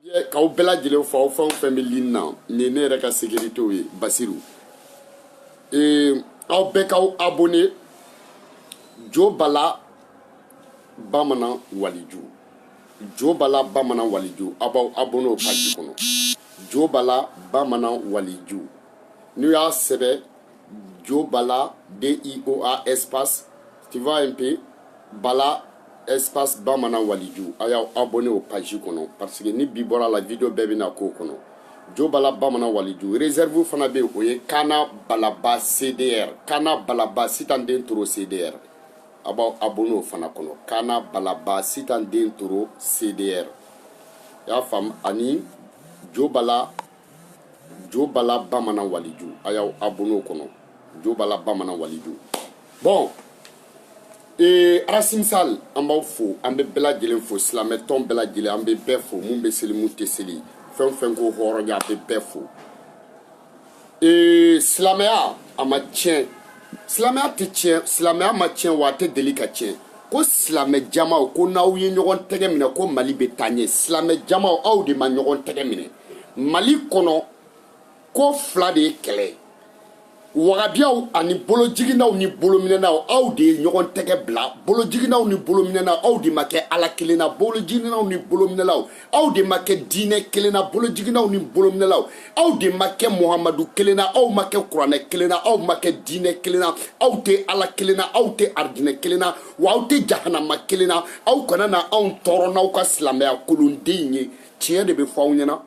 K'aw bɛɛ lajɛlen fo, aw fɛn o fɛn bɛ ligne na, nin ye ne yɛrɛ ka sécurité ye, Basiru. Aw bɛɛ k'aw abonné Jo Bala Bamanan Waliju, Jo Bala Bamanan Waliju. Aw b'aw abonné o page kɔnɔ, Jo Bala Bamanan Waliju. N'u y'a sɛbɛn Jo Bala, DIOA espace, tu vois un peu, Bala espace Bamanan Waliju, a y'aw abonné o page kɔnɔ, parce que ni bi bɔra la, vidéo bɛɛ bɛna k'o kɔnɔ, Jo Bala Bamanan Waliju. Réserve fana bɛ yen, o ye Kana Balaba CDR, Kana Balaba Sitan Den Toro CDR. A b'aw abonné o fana kɔnɔ, Kana Balaba Sitan Den Toro CDR, i y'a faamu? Ani Jo Bala, Jo Bala Bamanan Waliju, a y'aw abonné o kɔnɔ, Jo Bala Bamanan Waliju. Bon, Racine Sall, an b'aw fo, an bɛ bɛɛ lajɛlen fo, silamɛtɔn bɛɛ lajɛlen, an bɛ bɛɛ fo, mun bɛ seli, mun tɛ seli, fɛn o fɛn ko hɔrɔnya, a bɛ bɛɛ fo. Silamɛya a ma tiɲɛ, silamɛya tɛ tiɲɛ, silamɛya ma tiɲɛ, wa a tɛ deli ka tiɲɛ. Ko silamɛ jamaw, ko n'aw ye ɲɔgɔn tɛgɛ minɛ, ko Mali bɛ taa ɲɛ. Silamɛ jamaw, aw de ma ɲɔgɔn tɛgɛ minɛ Mali kɔnɔ. Ko fila de ye kɛlɛ ye: wagabiyaw ani bolojiginnaw ni bolominɛnaw. Aw de ye ɲɔgɔn tɛgɛ bila. Bolojiginnaw ni bolominɛnaw, aw de ma kɛ Ala kelen na. Bolojiginnaw ni bolominɛlaw, aw de ma kɛ diinɛ kelen na. Bolojiginnaw ni bolominɛlaw, aw de ma kɛ Muhamadu kelen na, aw ma kɛ Kuranɛ kelen na, aw ma kɛ diinɛ kelen na, aw tɛ Ala kelen na, aw tɛ arijinɛ kelen na, wa aw tɛ jahanama kelen na. Aw kana na anw tɔɔrɔ n'aw ka silamɛya kolonden ye. Tiɲɛ de bɛ fɔ aw ɲɛna,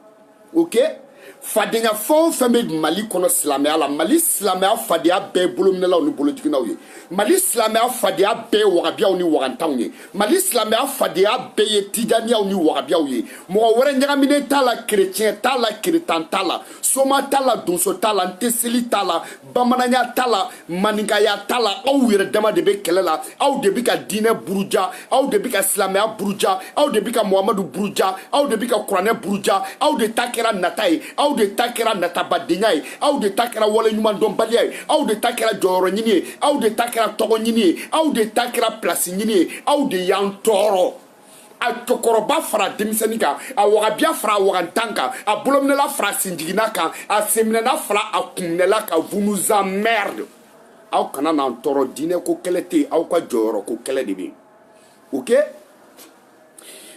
ok? Fadenya fɛn o fɛn bɛ Mali kɔnɔ silamɛya la, Mali silamɛya fadenya bɛɛ ye bolominɛlaw ni bolojiginnaw ye. Mali silamɛya fadenya bɛɛ ye wagabiyaw ni wagantanw ye. Mali silamɛya fadenya bɛɛ ye tijaniyaw ni wagabiyaw ye. Mɔgɔ wɛrɛ ɲagaminen t'a la, kerecɛn t'a la, keretan t'a la, soma t'a la, donso t'a la, n tɛ seli t'a la, bamananya t'a la, maninkaya t'a la. Aw yɛrɛ dama de bɛ kɛlɛ la. Aw de bɛ ka diinɛ buruja, aw de bɛ ka silamɛya buruja, aw de bɛ ka Muhamadu buruja, aw de bɛ ka Kuranɛ buruja. Aw de ta kɛra nata ye, aw de ta kɛra natabadenya ye, aw de ta kɛra waleɲumandɔnbaliya ye, aw de ta kɛra jɔyɔrɔ ɲini ye, aw de ta kɛra tɔgɔ ɲini ye, aw de ta kɛra pilasi ɲini ye. Aw de y'an tɔɔrɔ. A cɛkɔrɔba fara denmisɛnnin kan, a wagabiya fara a wagantan kan, a bolominɛla fara senjiginna kan, a senminɛna fara a kunminɛla kan. Vous nous emmerde. Aw kana n'an tɔɔrɔ. Diinɛ ko kɛlɛ tɛ yen, aw ka jɔyɔrɔ ko kɛlɛ de bɛ yen, ok?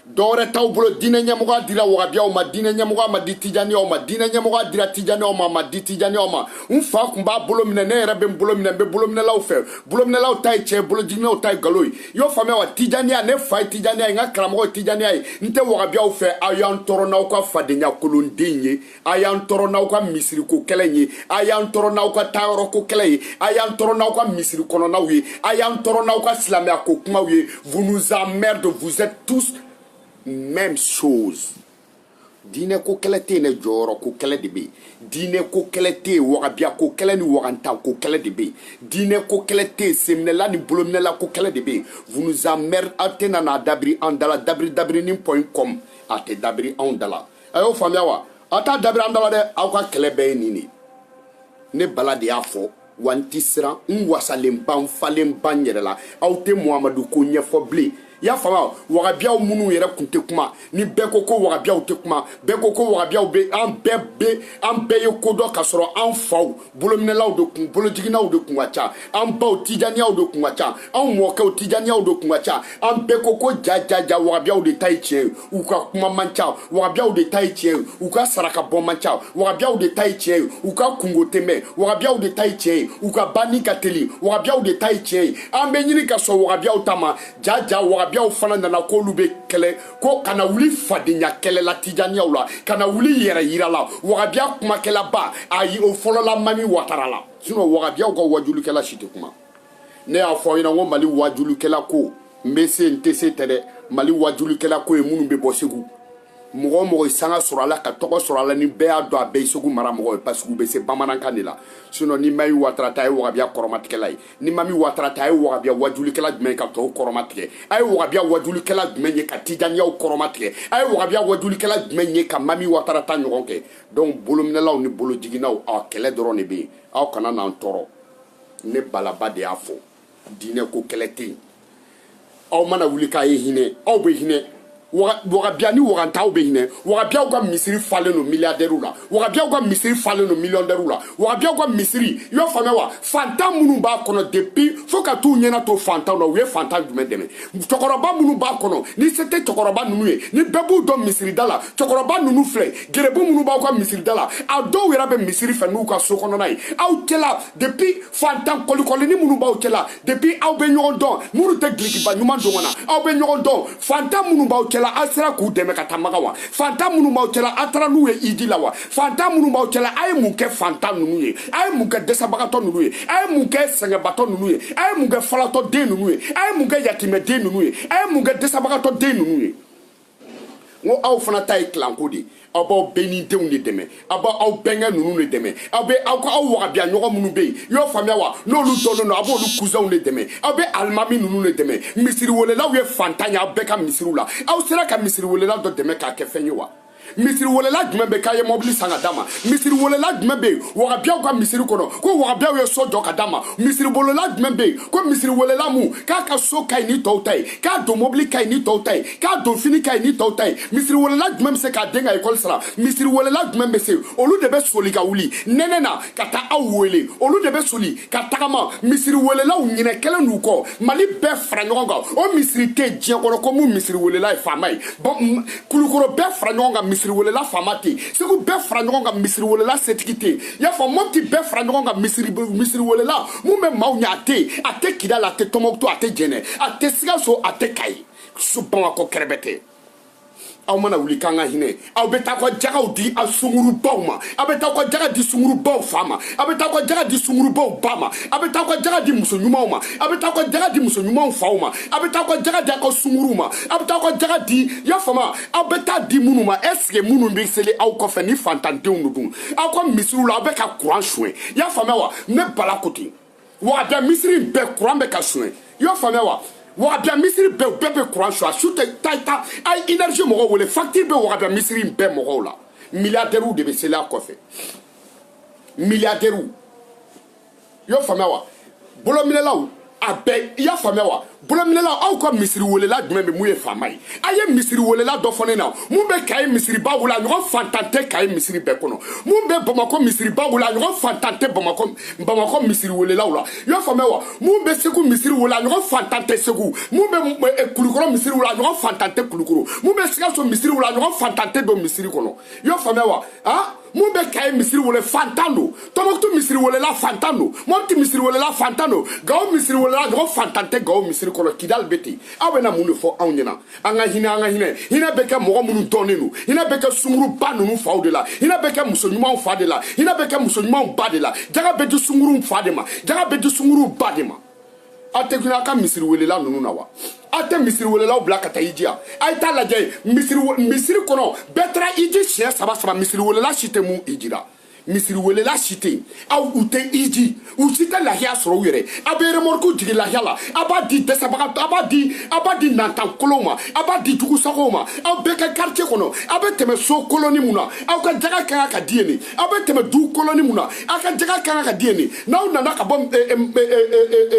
Dɔwɛrɛ t'aw bolo. Diinɛ ɲɛmɔgɔya dira wagabiyaw ma, diinɛ ɲɛmɔgɔya ma di tijaniyaw ma. Diinɛ ɲɛmɔgɔya dira tijaniyaw ma, a ma di tijaniyaw ma. N fa kun b'a bolo minɛ, ne yɛrɛ bɛ n bolo minɛ, n bɛ bolominɛlaw fɛ. Bolominɛlaw ta ye tiɲɛ, bolojiginnaw ta ye nkalon ye, i y'o faamuya wa? Tijaniya, ne fa ye tijaniya ye, n ka karamɔgɔ ye tijaniya ye, n tɛ wagabiyaw fɛ. Aw y'an tɔɔrɔ n'aw ka fadenya kolonden ye, a y'an tɔɔrɔ n'aw ka misiriko kɛlɛ ye, a y'an tɔɔrɔ n'aw ka taayɔrɔko kɛlɛ ye, a y'an tɔɔrɔ n'aw ka misiri kɔnɔnaw ye, a y'an tɔɔrɔ n'aw ka silamɛya ko kumaw ye. Vous nous emmerde, vous êtes tous même chose. Diinɛ ko kɛlɛ tɛ yen dɛ, jɔyɔrɔ ko kɛlɛ de bɛ yen. Diinɛ ko kɛlɛ tɛ yen, wagabiya ko kɛlɛ ni wagantan ko kɛlɛ de bɛ yen. Diinɛ ko kɛlɛ tɛ yen, senminɛla ni bolominɛla ko kɛlɛ de bɛ yen. Vous nous emmerde. Aw tɛna n'a dabiri an da la. Dabiri dabirinin.com, a tɛ dabiri anw da la. A y'o faamuya wa? Aw t'a dabiri an da la dɛ. Aw ka kɛlɛ bɛɛ ye nin de ye. Ne Bala de y'a fɔ wa, n ti siran, n wasalenba, n falenba n yɛrɛ la. Aw tɛ Muhamadu ko ɲɛfɔ bilen, i y'a faamu? Wagabiyaw minnu yɛrɛ kun tɛ kuma ni bɛɛ ko ko wagabiyaw tɛ kuma, bɛɛ ko ko wagabiyaw bɛ an bɛɛ bɛ an bɛɛ ye ko dɔn k'a sɔrɔ an faw bolominɛlaw de kun, bolojiginnaw de kun ka ca, an baw tijaniyaw de kun ka ca, anw mɔkɛw tijaniyaw de kun ka ca. An bɛɛ ko ko ja ja ja, wagabiyaw de ta ye tiɲɛ ye, u ka kuma man ca, wagabiyaw de ta ye tiɲɛ ye, u ka saraka bɔ man ca, wagabiyaw de ta ye tiɲɛ ye, u ka kungo tɛ mɛn, wagabiyaw de ta ye tiɲɛ ye, u ka banni ka teli, wagabiyaw de ta ye tiɲɛ ye. An bɛ ɲini ka sɔn wagabiyaw ta ma. Ja ja, wagabiyaw fana nana k'olu bɛ kɛlɛ ko kana wuli fadenya kɛlɛ la, tijaniyaw la kana wuli yɛrɛ yira la. Wagabiya kumakɛlaba, ayi, o fɔlɔla Mami Watara la. Sinon wagabiyaw ka wajulikɛla si tɛ kuma. Ne y'a fɔ aw ɲɛna ko Mali wajulikɛla ko, n bɛ se, n tɛ se tɛ dɛ. Mali wajulikɛla ko ye minnu bɛ bɔ Segu. Mɔgɔ o mɔgɔ ye sanga sɔrɔ a la, ka tɔgɔ sɔrɔ a la, ni bɛɛ y'a dɔn, a bɛɛ ye Segu mara mɔgɔ ye, parce que u bɛ se bamanankan de la. Sinon ni Mami Watara ta, a ye wagabiya kɔrɔmatigɛla ye. Ni Mami Watara ta, a ye wagabiya wajulikɛla jumɛn ye ka tɔw kɔrɔmatigɛ? A ye wagabiya wajulikɛla jumɛn ye ka tijaniyaw kɔrɔmatigɛ? A ye wagabiya wajulikɛla jumɛn ye ka Mami Watara ta ɲɔgɔn kɛ? Donc bolominɛlaw ni bolojiginnaw, aw kɛlɛ dɔrɔn de bɛ yen. Aw kana n'an tɔɔrɔ. Ne Balaba de y'a fɔ, diinɛ ko kɛlɛ tɛ yen. Aw mana wuli k'a ye hinɛ, aw bɛ hinɛ. Wagabiya ni wagantaw bɛ hinɛ. Wagabiyaw ka misiri falen don milliardaires la, wagabiyaw ka misiri falen don millionnaires la, wagabiyaw ka misiri, i y'o faamuya wa? Fantan minnu b'a kɔnɔ, depuis fo ka t'u ɲɛna to fantanw na, u ye fantan jumɛn dɛmɛ? Cɛkɔrɔba minnu b'a kɔnɔ, ni se tɛ cɛkɔrɔba ninnu ye, ni bɛɛ b'u dɔn misirida la, cɛkɔrɔba ninnu filɛ, gerebu minnu b'aw ka misirida la, a dɔw yɛrɛ bɛ misiri fɛ n'u ka so kɔnɔna ye aw cɛla. Depuis fantan kɔlikɔlini minnu b'aw cɛla, depuis aw bɛ ɲɔgɔn dɔn, minnu tɛ gilikiba ɲuman don ka na, aw bɛ ɲɔgɔn dɔn. Fantan minnu b'aw cɛla, aw sera k'u dɛmɛ ka taa Makan wa? Fantan minnu b'aw cɛla, aw taara n'u ye iji la wa? Fantan minnu b'aw cɛla, a ye mun kɛ fantan ninnu ye? A ye mun kɛ dɛsɛbagatɔ ninnu ye? A ye mun kɛ sɛgɛnbatɔ ninnu ye? A ye mun kɛ falatɔ den ninnu ye? A ye mun kɛ yatimɛden ninnu ye? A ye mun kɛ dɛsɛbagatɔ den ninnu ye? N ko aw fana ta ye kilanko de ye. Aw b'aw bɛnnidenw de dɛmɛ, aw b'aw bɛnkɛ ninnu de dɛmɛ, aw bɛ aw ka aw wagabiya ɲɔgɔn minnu bɛ yen, i y'o faamuya wa, n'olu dɔnnen don, aw b'olu cousinw de dɛmɛ, aw bɛ alimami ninnu de dɛmɛ. Misiriwelelaw ye fantan ye aw bɛɛ ka misiriw la. Aw sera ka misiriwelela dɔ dɛmɛ k'a kɛ fɛn ye wa? Misiriwelela jumɛn bɛ k'a ye mɔbili san ka d'a ma? Misiriwelela jumɛn bɛ yen wagabiyaw ka misiri kɔnɔ ko wagabiyaw ye so jɔ ka d'a ma? Misiriwelela jumɛn bɛ yen ko misiriwelela mun k'a ka so ka ɲi ni tɔw ta ye, k'a don mobili ka ɲi ni tɔw ta ye, k'a don fini ka ɲi ni tɔw ta ye? Misiriwelela jumɛn bɛ se k'a den ka ekɔli sara? Misiriwelela jumɛn bɛ se? Olu de bɛ soli ka wuli nɛnɛ na ka taa aw wele, olu de bɛ soli ka tagama. Misiriwelelaw ɲinɛ kɛlen d'u kɔ. Mali bɛɛ fara ɲɔgɔn kan, o misiri tɛ diɲɛ kɔnɔ ko mun misiriwelela ye faama ye. Bɔn, Kulukoro bɛɛ fara ɲɔgɔn kan, misiriwelela faama tɛ yen. Segu bɛɛ fara ɲɔgɔn kan, misiriwelela setigi tɛ yen. I y'a fɔ, Mɔpti bɛɛ fara ɲɔgɔn kan, misiriwelela mun bɛ maaw ɲɛ, a tɛ yen. A tɛ Kidali, a tɛ Tɔnbɔkutu, a tɛ Jɛnɛ, a tɛ Sikaso, a tɛ Kayi, Bamakɔ kɛrɛbɛ tɛ. Aw mana wuli k'an ka hinɛ, aw bɛ taa ka jagaw di aw sungurubaw ma, aw bɛ taa ka jaga di sungurubaw fa ma, aw bɛ taa ka jaga di sungurubaw ba ma, aw bɛ taa ka jaga di muso ɲumanw ma, aw bɛ taa ka jaga di muso ɲumanw faw ma, aw bɛ taa ka jaga di aw ka sunguruw ma, aw bɛ taa ka jaga di, i y'a faamu, aw bɛ taa di minnu ma. Est ce que minnu bɛ seli aw kɔfɛ ni fantandenw de dun? Aw ka misiriw la, aw bɛ ka kuran suɲɛ, i y'a faamuya wa? Ne bala ko ten, wagabiya misiri in bɛɛ kuran bɛ ka suɲɛ, i y'a faamuya wa? Wagabiya misiri bɛɛ, bɛɛ bɛ kuran suɲɛ. A su tɛ taa taa, a ye énergie mɔgɔw wele, facture bɛ wagabiya misiri in bɛɛ mɔgɔw la. Milliardaires de bɛ seli a kɔfɛ, milliardaires, i y'a faamuya wa? Bolominɛlaw a bɛɛ, i y'a faamuya wa? Bolominɛlaw, aw ka misiri welela jumɛn bɛ mun ye faama ye? A ye misiri welela dɔ fɔ ne na mun bɛ Kayi misiriba wele, a ɲɔgɔn fantan tɛ Kayi misiri bɛɛ kɔnɔ. Mun bɛ Bamakɔ misiriba wele, a ɲɔgɔn fantan tɛ Bamakɔ misiri welelaw la, i y'a faamuya wa? Mun bɛ Segu misiri wele, a ɲɔgɔn fantan tɛ Segu. Mun bɛ Kulukɔrɔ misiri wele, a ɲɔgɔn fantan tɛ Kulukɔrɔ. Mun bɛ Sikaso misiri wele, a ɲɔgɔn fantan tɛ don misiri kɔnɔ, i y'a faamuya wa? Mun bɛ Kayi misiri wele, fantan don. Tɔnbɔkutu misiri welela, fantan don. Mɔpti misiri welela, fantan don. Gawo misiri welela, ɲɔgɔn fantan tɛ Gawo misiri kɔnɔ. Kidali bɛ ten. Aw bɛna mun de fɔ anw ɲɛna? An ka hinɛ, an ka hinɛ. Hinɛ bɛ kɛ mɔgɔ minnu dɔnnen don, hinɛ bɛ kɛ sunguruba ninnu faw de la, hinɛ bɛ kɛ muso ɲumanw fa de la, hinɛ bɛ kɛ muso ɲumanw ba de la. Jaga bɛ di sunguruw fa de ma, jaga bɛ di sunguruw ba de ma. Aw tɛ hinɛ aw ka misiri welela ninnu na wa? Aw tɛ misiri welelaw bila ka taa iji yan? A ye taa lajɛ misiri kɔnɔ, bɛɛ taara iji siɲɛ saba saba, misiri welela si tɛ mun iji la. Misiri welela si tɛ yen, aw u tɛ iji, u si tɛ lahiya sɔrɔ u yɛrɛ. Aw bɛ remorque jigin lahiya la, aw b'a di dɛsɛbagatɔ, aw b'a di nantankolow ma, aw b'a di jugusagow ma. Aw bɛɛ ka quartier kɔnɔ, aw bɛ tɛmɛ so koloni mun na, aw ka jaga ka kan ka di yen de. Aw bɛ tɛmɛ du koloni mun na, aw ka jaga ka kan ka di yen de. N'aw nana ka bɔ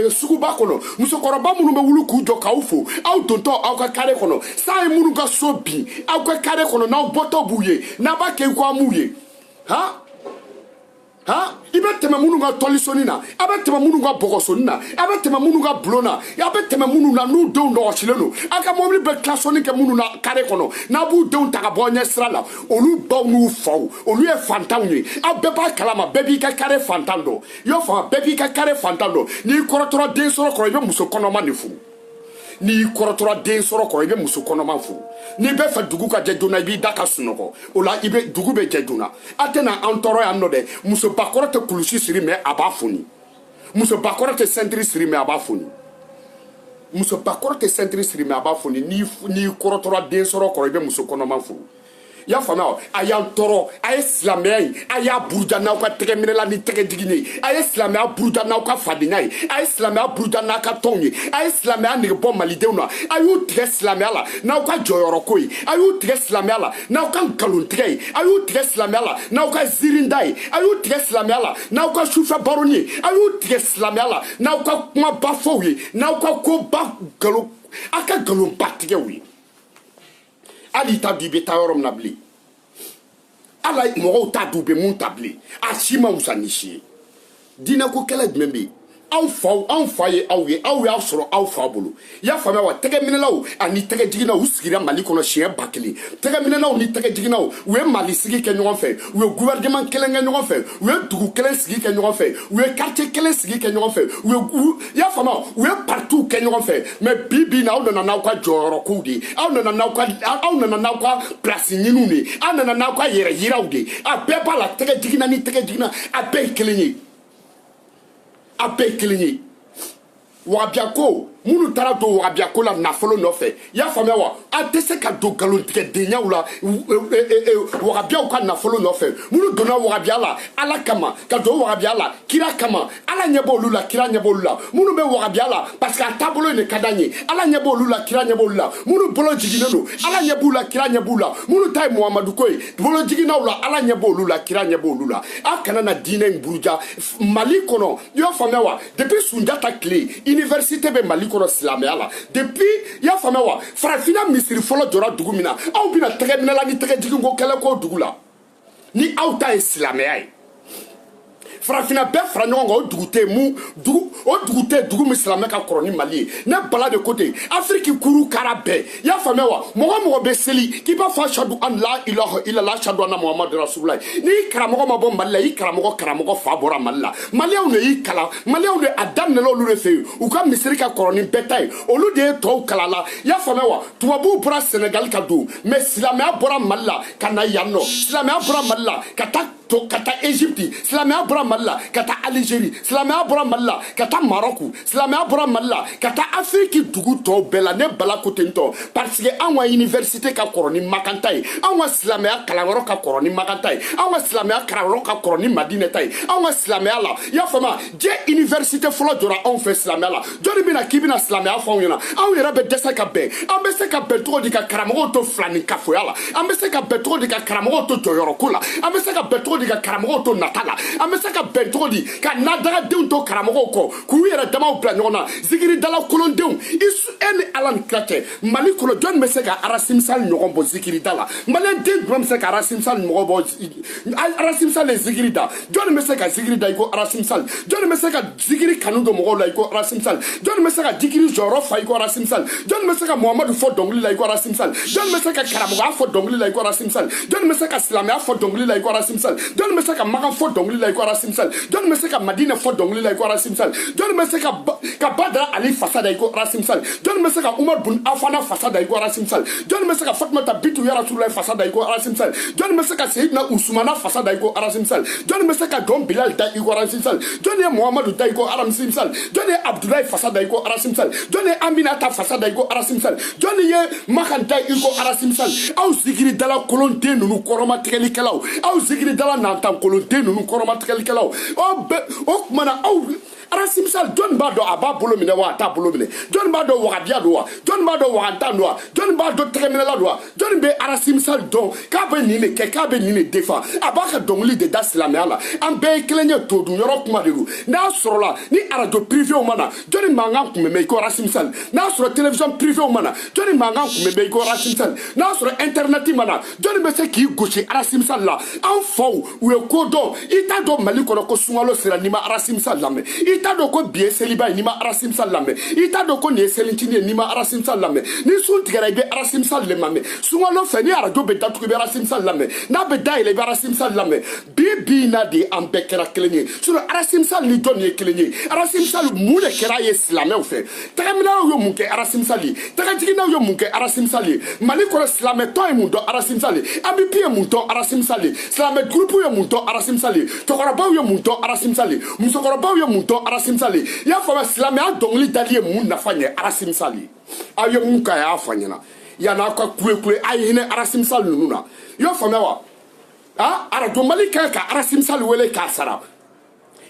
suguba kɔnɔ, musokɔrɔba minnu bɛ wuli k'u jɔ k'aw fo aw dontɔ aw ka carré kɔnɔ, san ye minnu ka so bin aw ka carré kɔnɔ, n'aw bɔtɔ b'u ye, n'a b'a kɛ i ko an m'u ye. Han han, i bɛ tɛmɛ minnu ka tɔlisoni na, a bɛ tɛmɛ minnu ka bɔgɔsoni na, a bɛ tɛmɛ minnu ka bulon na, a bɛ tɛmɛ minnu na n'u denw nɔgɔsilen don, a ka mobili bɛ kilasɔnni kɛ minnu na kare kɔnɔ, n'a b'u denw ta ka bɔ ɲɛ sira la, olu baw n'u faw, olu ye fantanw ye. Aw bɛɛ b'a kalama, bɛɛ b'i ka kare fantan dɔn, i y'o faamu? Bɛɛ b'i ka kare fantan dɔn. N'i kɔrɔtɔra den sɔrɔ kɔrɔ, i bɛ muso kɔnɔma de furu. N'i kɔrɔtɔra den sɔrɔ kɔrɔ, i bɛ muso kɔnɔma furu. N'i bɛ fɛ dugu ka jɛ joona, i b'i da ka sunɔgɔ o la, i bɛ dugu bɛ jɛ joona. A tɛna an tɔɔrɔ yan nɔ dɛ. Musobakɔrɔ tɛ kulusi siri mɛ a b'a foni. Musobakɔrɔ tɛ sɛntiri siri mɛ a b'a foni. Musobakɔrɔ tɛ sɛntiri siri mɛ a b'a foni. N'i kɔrɔtɔra den sɔrɔ kɔrɔ, i bɛ muso kɔnɔma furu. I y'a faamuya? A y'an tɔɔrɔ. A ye silamɛya in, a y'a buruja n'aw ka tɛgɛ minɛla ni tɛgɛ jigin ye. A ye silamɛya buruja n'aw ka fadenya ye. A ye silamɛya buruja n'a ka tɔnw ye. A ye silamɛya nege bɔ malidenw na. A y'u tigɛ silamɛya la n'aw ka jɔyɔrɔko ye. A y'u tigɛ silamɛya la n'aw ka nkalontigɛ ye. A y'u tigɛ silamɛya la n'aw ka ziirinda ye. A y'u tigɛ silamɛya la n'aw ka sufɛ baroni ye. A y'u tigɛ silamɛya la n'aw ka kumaba fɔw ye, n'aw ka koba nkalon, aw ka nkalonba tigɛw ye. Hali i t'a dɔn i bɛ taa yɔrɔ min na bilen, ala mɔgɔw t'a dɔn u bɛ mun ta bilen. A si ma wusa ni si ye. Diinɛko kɛlɛ jumɛn bɛ yen? Aw faw, anw fa ye aw ye, aw y'a sɔrɔ aw fa bolo. I y'a faamuya wa? Tɛgɛminɛlaw ani tɛgɛjiginnaw, u sigira Mali kɔnɔ siɲɛ 1000. Tɛgɛminɛlaw ni tɛgɛjiginnaw, u ye Mali sigi kɛ ɲɔgɔn fɛ, u ye gouvernement kelen kɛ ɲɔgɔn fɛ, u ye dugu kelen sigi kɛ ɲɔgɔn fɛ, u ye quartier kelen sigi kɛ ɲɔgɔn fɛ, u ye u i y'a faamuya, u ye partiw kɛ ɲɔgɔn fɛ. Mais bi bi in na, aw nana n'aw ka jɔyɔrɔ kow de ye, aw nana n'aw ka place ɲiniw de ye, aw nana n'aw ka yɛrɛ yiraw de ye. A bɛɛ b'a la, tɛgɛjiginna ni tɛgɛjiginna, a bɛɛ ye kelen ye, a bɛɛ ye kelen ye. Wagabiya ko, minnu taara don wagabiya ko la nafolo nɔfɛ, i y'a faamuya wa? An tɛ se ka don nkalontigɛdenyaw la wagabiyaw ka nafolo nɔfɛ. Minnu donna wagabiya la Ala kama, ka don wagabiya la kira kama, Ala ɲɛ b'olu la, kira ɲɛ b'olu la. Minnu bɛ wagabiya la parce que a taabolo in de ka d'an ye, Ala ɲɛ b'olu la, kira ɲɛ b'olu la. Minnu bolo jiginnen don, Ala ɲɛ b'u la, kira ɲɛ b'u la. Minnu ta ye Muhamadu ko ye, bolo jiginnaw la, Ala ɲɛ b'olu la, kira ɲɛ b'olu la. Aw kana na diinɛ in buruja Mali kɔnɔ. I y'a faamuya wa? Depuis Sunjata tile, université bɛ Mali kɔnɔ silamɛya la. Depuis, i y'a faamuya wa, farafinna misiri fɔlɔ jɔra dugu min na, aw bɛna tɛgɛ minɛla ni tɛgɛ jiginko kɛlɛ k'o dugu la ni aw ta ye silamɛya ye. Farafinna bɛɛ fara ɲɔgɔn kan, o dugu tɛ mu dugu, o dugu tɛ dugu min silamɛ ka kɔrɔ ni Mali ye. Ne Bala de ko ten, Afiriki kuru kara bɛɛ, i y'a faamuya wa? Mɔgɔ mɔgɔ bɛ seli k'i b'a fɔ ashadu an la ilaha illallah, ashadu anna Muhammadu rasulullah, n'i karamɔgɔ ma bɔ Mali la, i karamɔgɔ karamɔgɔ fa bɔra Mali la. Maliyɛnw de y'i kalan, maliyɛnw de a daminɛla olu de fɛ yen. U ka misiri ka kɔrɔ ni bɛɛ ta ye, olu de ye tɔw kalan la. I y'a faamuya wa? Tubabuw bɔra Sɛnɛgali ka don, mais silamɛya bɔra Mali la ka na yan nɔ. Silamɛya bɔra Mali la ka taa to ka taa Egypte, silamɛya bɔra Mali la ka taa Algérie, silamɛya bɔra Mali la ka taa Maroc, silamɛya bɔra Mali la ka taa Afiriki dugu tɔw bɛɛ la. Ne Bala ko ten tɔ, parce que anw ka université ka kɔrɔ ni Makanta ye, anw ka silamɛya kalanyɔrɔ ka kɔrɔ ni Makanta ye, anw ka silamɛya kalanyɔrɔ ka kɔrɔ ni Madinɛ ta ye. Anw ka silamɛya la, i y'a faamuya, diɲɛ université fɔlɔ jɔra anw fɛ silamɛya la. Jɔnni bɛna k'i bɛna silamɛya fɔ anw ɲɛna? Anw yɛrɛ bɛ dɛsɛ ka bɛn. An bɛ se ka bɛn cogo di ka karamɔgɔw to filani kafoya la? An bɛ se ka bɛn cogo di ka karamɔgɔw to jɔyɔrɔko la? An bɛ se ka bɛn cogo di ka karamɔgɔw to nata la? An bɛ se ka bɛn cogo di ka nadagadenw to karamɔgɔw kɔ k'u yɛrɛ damaw bila ɲɔgɔn na, zikiridala kolondenw? E ni Ala ni kira cɛ, Mali kɔnɔ, jɔnni bɛ se ka Ras Misali ɲɔgɔn bɔ zikirida la? Maliyɛn den jumɛn bɛ se ka Ras Misali ɲɔgɔn bɔ? Ras Misali ye zikiri da. Jɔnni bɛ se ka zikiri da i ko Ras Misali? Jɔnni bɛ se ka zikiri kanu don mɔgɔw la i ko Ras Misali? Jɔnni bɛ se ka zikiri jɔyɔrɔ fa i ko Ras Misali? Jɔnni bɛ se ka Muhamadu fɔ dɔnkili la i ko Ras Misali? Jɔnni bɛ se ka karamɔgɔya fɔ dɔnkili la i ko Ras Misali? Jɔnni bɛ se ka silamɛya fɔ dɔnkili la i ko Ras Misali? Jɔnni bɛ se ka Makan fɔ dɔnkili la i ko Ras Misali? Jɔnni bɛ se ka Madinɛ fɔ dɔnkili la i ko Ras Misali? Jɔnni bɛ se ka Badara Ali fasa da i ko Ras Misali? Jɔnni bɛ se ka Umar bun Afana fasa da i ko Ras Misali? Jɔnni bɛ se ka Fatumata Bitu ya Rasululayi fasa da i ko Ras Misali? Jɔnni bɛ se ka Seyidina Usumana fasa da i ko Ras Misali? Jɔnni bɛ se ka jɔn Bilal da i ko Ras Misali? Jɔnni ye Muhamadu da i ko Ras Misali? Jɔnni ye Abudulayi fasa da i ko Ras Misali? Jɔnni ye Aminata fasa da i ko Ras Misali? Jɔnni ye Makan da i ko Ras Misali? Aw zikiridala kolonden ninnu, kɔrɔmatigɛlikɛlaw, aw zikiridala nantan kolonden ninnu, kɔrɔmatigɛlikɛlaw, aw bɛɛ o tuma na, aw Ras Misali, jɔnni b'a dɔn a b'a bolo minɛ wa, a t'a bolo minɛ? Jɔnni b'a dɔn wagabiya don wa? Jɔnni b'a dɔn wagantan don wa? Jɔnni b'a dɔn tɛgɛminɛla don wa? Jɔnni bɛ Ras Misali dɔn k'a bɛ nin de kɛ, k'a bɛ nin de defa? A b'a ka dɔnkili de da silamɛya la. An bɛɛ ye kelen ye, todun yɔrɔ kuma de don. N'a sɔrɔla ni arajo privéw ma na, jɔnni mankan kun bɛ mɛn i ko Ras Misali? N'a sɔrɔ télévision privéw ma na, jɔnni mankan kun bɛ mɛn i ko Ras Misali? N'a sɔrɔ internet ma na, jɔnni bɛ se k'i gosi Ras Misali la? An faw, u ye ko dɔn. I t'a dɔn Mali kɔnɔ ko sunkalo sera n'i ma Ras Misali lamɛn. I t'a dɔn ko bi ye seliba ye n'i ma Ras Misali lamɛn. I t'a dɔn ko nin ye selicinin ye n'i ma Ras Misali lamɛn. Ni sun tigɛra, i bɛ Ras Misali de lamɛn. Sunkalo fɛ, ni arajo bɛ datugu, i bɛ Ras Misali lamɛn. N'a bɛ dayɛlɛ, i bɛ Ras Misali lamɛn. Bi bi in na de, an bɛɛ kɛra kelen ye. Sinon Ras Misali ni jɔn ye kelen ye? Ras Misali, mun de kɛra ye silamɛw fɛ? Tɛgɛminɛw ye mun kɛ Ras Misali ye? Tɛgɛjiginnaw ye mun kɛ Ras Misali ye Mali kɔnɔ? Silamɛtɔn ye mun dɔn Ras Misali ye? AMUPI ye mun dɔn Ras Misali ye? Silamɛ groupe ye mun dɔn Ras Misali ye? Cɛkɔrɔbaw ye mun dɔn Ras Misali ye? Musokɔrɔbaw ye mun dɔn Ras Misali ye? I y'a faamuya, silamɛya dɔnkili dali ye mun nafa ɲɛ Ras Misali ye? Aw ye mun kɛ, a y'a fɔ an ɲɛna. Yan'aw ka kule kule, a ye hinɛ Ras Misali ninnu na. I y'a faamuya wa? Ah, arajo Mali kan ka Ras Misali wele k'a sara.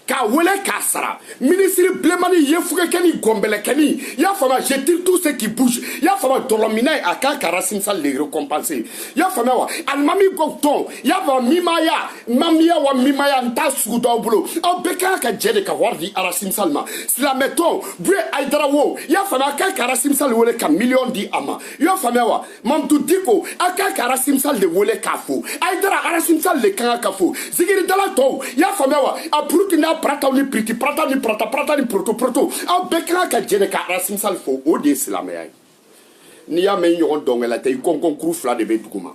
K'a wele k'a sara. Minisiri bilenmani, yefugekɛni, gɔnbɛlɛkɛni, i y'a faamuya, je tire tout ce qui bouge, i y'a faamuya, dɔlɔminɛ ye, a kan ka Racine Sall de récompenser, i y'a faamuya wa? Alimami ko tɔn, i y'a faamuya, mimaya mamiya wa mimaya, n t'a sugu dɔw bolo, aw bɛɛ kan ka jɛ de ka wari di Racine Sall ma. Silamɛ tɔn, Buye Ayidara wo, i y'a faamuya, a kan ka Racine Sall wele ka miliyɔn di a ma, i y'a faamuya wa? Mamutu Diko, a kan ka Racine Sall de wele k'a fo. Ayidara, Racine Sall de kan ka fo. Zigiridala tɔw, i y'a faamuya wa? A puruti n'a parataw ni piriti parata ni parata parata ni poroto poroto, aw bɛɛ kan ka jɛ de ka Racine Sall fo. O de ye silamɛya ye. N'i y'a mɛn i ɲɔgɔn dɔnkɛla tɛ, i kɔnkɔnkuru fila de bɛ dugu ma,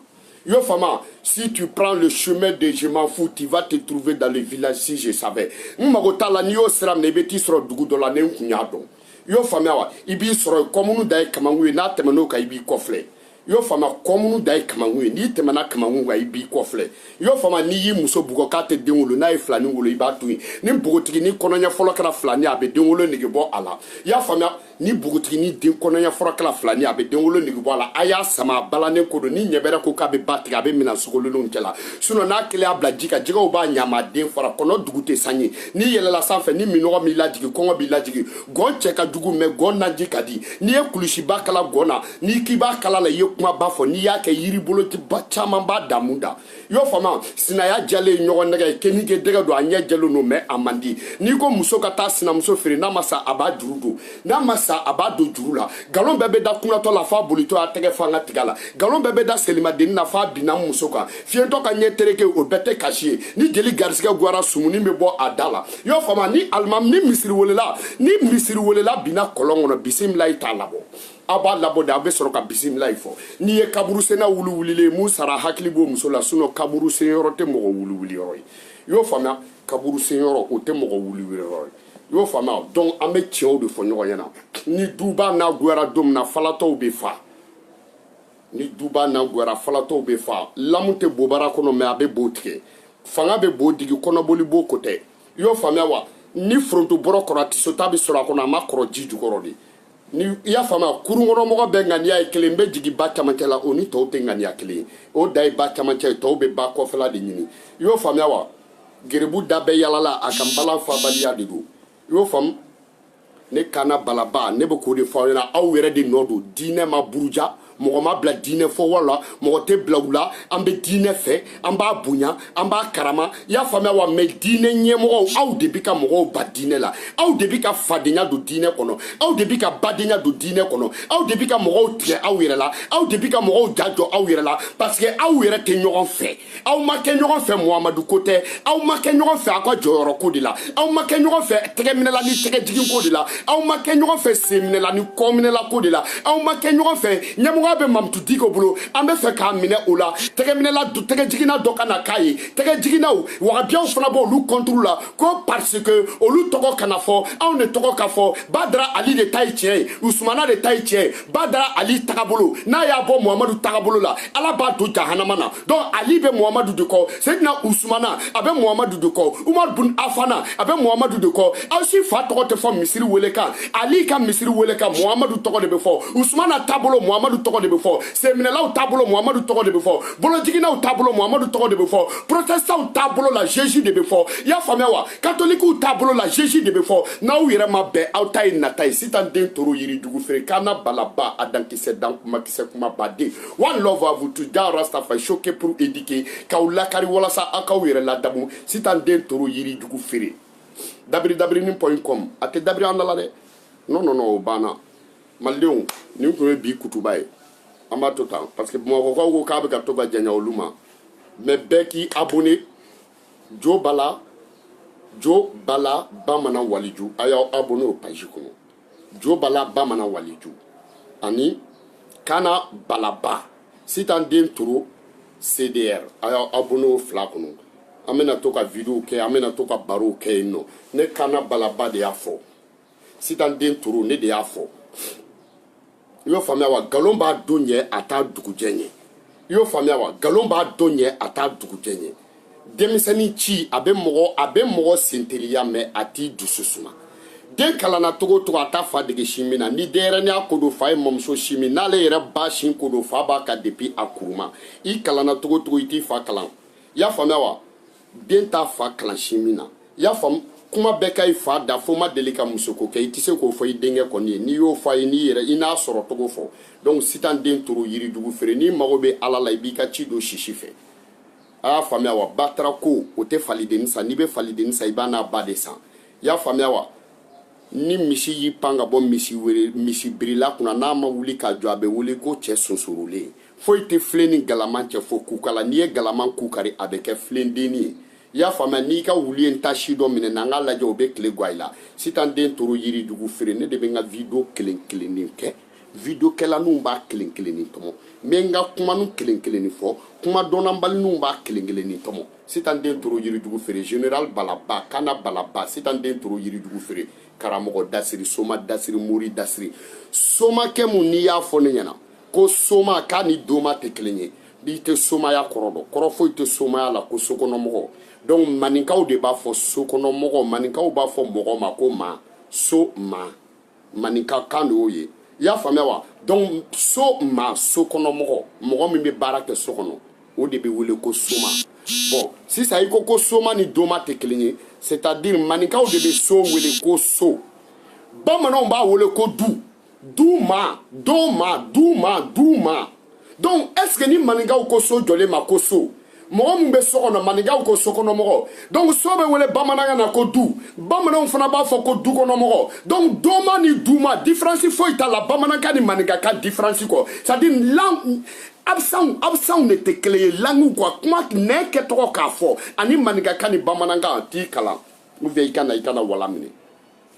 i y'o faamu. Si tu prends le chemin de je m'en fous, tu vas te trouver dans le village. Si je savais, n mago t'a la. N'i y'o sira minɛ, i bɛ t'i sɔrɔ dugu dɔ la. Ne kun y'a dɔn, i y'o faamuya wa? I b'i sɔrɔ kɔmunu da ye kamankun ye. N'a tɛmɛn'o kan, i b'i kɔfilɛ, i y'o faamuya. Kɔmunu da ye kamankun ye, n'i tɛmɛna kamankun kan, i b'i kɔfilɛ, i y'o faamuya. N'i y'i muso bugɔ k'a tɛ den wolo, n'a ye filani wolo, i b'a to yen. Ni npogotigini kɔnɔɲɛ fɔlɔ kɛra filani, a bɛ den wolo nege bɔ a la, i y'a faamuya. Ni npogotigini den kɔnɔɲɛ fɔlɔ kɛra filani, a bɛ den wolo nege bɔ a la. A y'a sama a balannen ko don. Ni ɲɛbɛrɛ ko k'a bɛ ba tigɛ, a bɛ minɛ sogolenw cɛ la. Sinon n'a kelen y'a bila ji kan, jɛgɛw b'a ɲama den fara. Kɔnɔ dugu tɛ sanji. N'i yɛlɛla sanfɛ, ni minɔgɔ m'i lajigin, kɔngɔ b'i lajigin. Gɔn cɛ ka jugu, mɛ gɔn naji ka di. N'i ye kulusiba kala gɔn na, n'i k'i b'a kala la, i ye kumaba fɔ. N'i y'a kɛ yiribolo caman b'a damu da, i y'o faamuya. Sinaya jalen ɲɔgɔn nɛgɛ ye, kenige dɛgɛ don, a ɲɛ jɛlen don, mɛ a man di. N'i ko muso ka taa sinamuso feere, n'a ma sa, a b'a juru don. N'a ma sa, a b'a don juru la. Nkalon bɛɛ bɛ da kunnatɔ la f'a bolitɔ a tɛgɛ fanga tigɛ la. Nkalon bɛɛ bɛ da selimadenni na f'a binna muso kan. Fiyentɔ ka ɲɛ tereke, o bɛɛ tɛ kasi ye. Ni jeli garisigɛ gwara, sumuni bɛ bɔ a da la, i y'o faamuya. Ni alimami ni misiri welela, ni misiri welela binna kɔlɔn kɔnɔ, bisimilayi t'a labɔ. Aw b'a labɔ de, aw bɛ sɔrɔ ka bisimilayi fɔ. N'i ye kaburusenna wuli wulilen, mun sara, hakili b'o muso la. Sinon kaburu sen yɔrɔ tɛ mɔgɔ wuli wuli yɔrɔ ye, i y'o faamuya. Kaburu sen yɔrɔ, o tɛ mɔgɔ wuli wuli yɔrɔ ye, i y'o faamuya. Donc an bɛ tiɲɛw de fɔ ɲɔgɔn ɲɛna. Ni duba n'a goyara don min na, falatɔw bɛ fa. Ni duba n'a goyara, falatɔw bɛ fa. Lamu tɛ bobara kɔnɔ, mɛ a bɛ bo tigɛ. Fanga bɛ bo digi, kɔnɔboli bo ko tɛ, i y'o faamuya wa? Ni foronto bɔrɔ kɔrɔ, a tɛ ta bɛ sɔrɔ a kɔnɔ, a ma kɔrɔ ji jukɔrɔ de. Ni i y'a faamuya, kurun kɔnɔmɔgɔ bɛɛ ŋaniya ye kelen, bɛ jigin ba camancɛ la, o ni tɔw tɛ ŋaniya kelen ye. O da ye ba camancɛ ye, tɔw bɛ ba kɔfɛla de ɲini, i y'o faamuya wa? Gerebu da bɛɛ yalala a kan, balan fabaliya de don, i y'o faamu. Ne kana balaba, ne bɛ k'o de fɔ aw ɲɛna. Aw yɛrɛ de nɔ don. Diinɛ ma buruja, mɔgɔ ma bila diinɛ fɔ la, mɔgɔ tɛ bila u la. An bɛ diinɛ fɛ, an b'a bonya, an b'a karama, i y'a faamuya wa? Mɛ diinɛ ɲɛmɔgɔw, aw de bi ka mɔgɔw ba diinɛ la, aw de bi ka fadenya don diinɛ kɔnɔ, aw de bi ka badenya don diinɛ kɔnɔ, aw de bi ka mɔgɔw tigɛ aw yɛrɛ la, aw de bi ka mɔgɔw ja jɔ aw yɛrɛ la, parce que aw yɛrɛ tɛ ɲɔgɔn fɛ. Aw ma kɛ ɲɔgɔn fɛ Muhamadu ko tɛ, aw ma kɛ ɲɔgɔn fɛ aw ka jɔyɔrɔ ko de la, aw ma kɛ ɲɔgɔn fɛ tɛgɛminɛla ni tɛgɛjigin ko de la, aw ma kɛ ɲɔgɔn fɛ senminɛla ni kɔminɛla ko de la, aw ma kɛ ɲɔgɔn fɛ. Ɲɛmɔgɔya bɛ Mamutu Diko bolo, an bɛ fɛ k'a minɛ o la. Tɛgɛminɛla, tɛgɛjiginna dɔ ka na k'a ye. Tɛgɛjiginnaw, wagabiyaw fana b'olu contre la ko parce que olu tɔgɔ kana fɔ, anw de tɔgɔ ka fɔ. Badara Ali de ta ye tiɲɛ ye, Usumana de ta ye tiɲɛ ye. Badara Ali tagabolo, n'a y'a bɔ Muhamadu tagabolo la, Ala b'a don jahanama na. Donc Ali bɛ Muhamadu de kɔ, Seyidina Usumana a bɛ Muhamadu de kɔ, Umar bun Afana a bɛ Muhamadu de kɔ. Aw si fa tɔgɔ tɛ fɔ misiri wele kan. Ali ka misiri wele kan, Muhamadu tɔgɔ de bɛ fɔ. Usumana taabolo, Muhamadu tɔgɔ de bɛ fɔ. Senminɛlaw taabolo, Muhamadu tɔgɔ de bɛ fɔ. Bolojiginnaw taabolo, Muhamadu tɔgɔ de bɛ fɔ. Protestantw taabolo la, Jésus de bɛ fɔ, i y'a faamuya wa? Katolikiw taabolo la, Jésus de bɛ fɔ. N'aw yɛrɛ ma bɛn, aw ta ye nata ye. Sitan den toro, yiri jugu feere kana balaba, a dankisɛ dan kumakisɛ kumabaden. One love à vous tous. Jah Rastafari, choqué pour éduquer, k'aw lakari walasa aw k'aw yɛrɛ ladamu. Sitan den toro, yiri jugu feere. Dabiri dabirinin point com, a tɛ dabiri an da la dɛ. Non non non, o banna. Malidenw, nin tun ye bi kutuba ye. An b'a to tan parce que bamakɔkaw ko k'a bɛ ka to ka janya olu ma. Mais bɛɛ k'i abonné Jo Bala, Jo Bala Bamanan Waliju, a y'aw abonné o page kɔnɔ, Jo Bala Bamanan Waliju ani Kana Balaba Sitan den Toro CDR, a y'aw abonné o fila kɔnɔ. An bɛna to ka vidéo kɛ, an bɛna to ka barow kɛ yen nɔ. Ne Kana Balaba de y'a fɔ, Sitan den Toro, ne de y'a fɔ, i y'o faamuya wa? Nkalon b'a don ɲɛ, a t'a dugujɛ ɲɛ, i y'o faamuya wa? Nkalon b'a don ɲɛ, a t'a dugujɛ ɲɛ. Denmisɛnnin ci, a bɛ mɔgɔ senteliya, mɛ a t'i dusu suma. Den kalanna cogo o cogo, a t'a fa dege sin min na. Ni denyɛrɛninya ko don, fa ye mamuso sin min. N'ale yɛrɛ ba sin ko don, fa b'a ka depuis a kuruma. I kalanna cogo o cogo, i t'i fa kalan, i y'a faamuya wa? Den t'a fa kalan sin min na, i y'a faamu. Kuma bɛɛ ka i fa da fo ma deli ka musoko kɛ, i tɛ se k'o fɔ i denkɛ kɔni ye. N'i y'o fɔ a ye, n'i yɛrɛ i n'a sɔrɔ cogo fɔ. Donc Sitan den toro yirijugu feere, n'i mago bɛ Ala la, i b'i ka ci don sisi fɛ. A y'a faamuya wa? Batara ko o tɛ falidenni san. N'i bɛ falidenni san, i b'a n'a ba de san. I y'a faamuya wa? Ni misi y'i pan ka bɔ misi wele misi birila kunna, n'a ma wuli ka jɔ, a bɛ wele ko cɛ sonsorolen. Foyi tɛ filen ni galaman cɛ fo kukala. N'i ye galaman ku kari, a bɛ kɛ filendenni ye. I y'a faamuya? N'i ka wulu ye n ta si dɔ minɛ na, n k'a lajɛ, o bɛ tile gwa i la. Sitan den toro yirijugu feere, ne de bɛ n ka video kelen kelennin kɛ. Video kɛlaninw b'a kelen kelennin tɔmɔ, n bɛ n ka kumanu kelen kelennin fɔ, kuma dɔnnanbaliniw b'a kelen kelennin tɔmɔ. Sitan den toro yirijugu feere, général balaba kana balaba. Sitan den toro yirijugu feere, karamɔgɔ dasiri, soma dasiri, mori dasiri, somakɛ mun. N'i y'a fɔ ne ɲɛna ko soma k'a ni doma tɛ kelen ye, n'i tɛ somaya kɔrɔ dɔn, kɔrɔ foyi tɛ somaya la ko sokɔnɔmɔgɔ. Donc maninkaw de b'a fɔ sokɔnɔmɔgɔ, maninkaw b'a fɔ mɔgɔ ma ko maa, so maa, maninka kan de y'o ye. I y'a faamuya wa? Donc so maa, sokɔnɔmɔgɔ, mɔgɔ min bɛ baara kɛ so kɔnɔ, o de bɛ wele ko soma. Bon, sisan i ko ko soma ni doma tɛ kelen ye, c'est à dire maninkaw de bɛ so wele ko so, bamananw b'a wele ko du, du maa, do maa, du maa, du maa. Donc est ce que ni maninkaw ko so jɔlen ma ko so, mɔgɔ min bɛ so kɔnɔ, maninkaw ko sokɔnɔmɔgɔ, donc so bɛ wele bamanankan na ko du, bamananw fana b'a fɔ ko dukɔnɔmɔgɔ. Donc doma ni duma, différence foyi t'a la bamanankan ni maninkakan différence kɔ. C'est à dire langue absent absent de tɛ kelen ye, langue quoi, kuma nɛ kɛtɔgɔ k'a fɔ ani maninkakan ni bamanankan t'i kalan, ou bien i kana wala minɛ.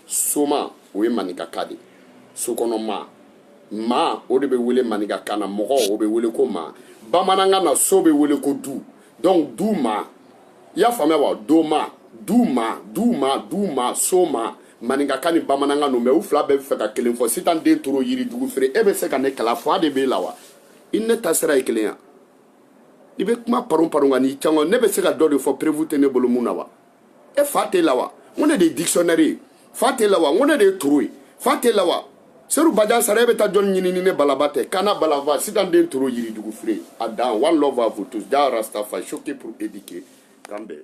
Soma, o ye maninkakan de, sokɔnɔma maa, o de bɛ wele maninkakan na mɔgɔ, o bɛ wele ko maa. Bamanankan na, so bɛ wele ko du. Donc du maa, i y'a faamuya wa? Do ma, du maa, du maa, du maa, so maa, maninkakan ni bamanankan don, mais u fila bɛɛ bɛ fɛ ka kelen fɔ. Sitan den toro yirijugu feere, e bɛ se ka ne kalan, fa de b'e la wa? I ni ne ta sira ye kelen ya. I bɛ kuma paron paron ka n'i caman, ne bɛ se ka dɔ de fɔ, preuve tɛ ne bolo mun na wa? E fa t'e la wa? N ko ne de ye dictionnaire ye. Fa t'e la wa? N ko ne de ye toro ye. Fa t'e la wa? Seru Bajan sara, e bɛ taa jɔnni ɲini ni ne balaba tɛ? Kana balaba, sitan den toro yirijugu feere, a dan. One love à vous tous. Jah Rastafari, choqué pour éduquer. K'an bɛn.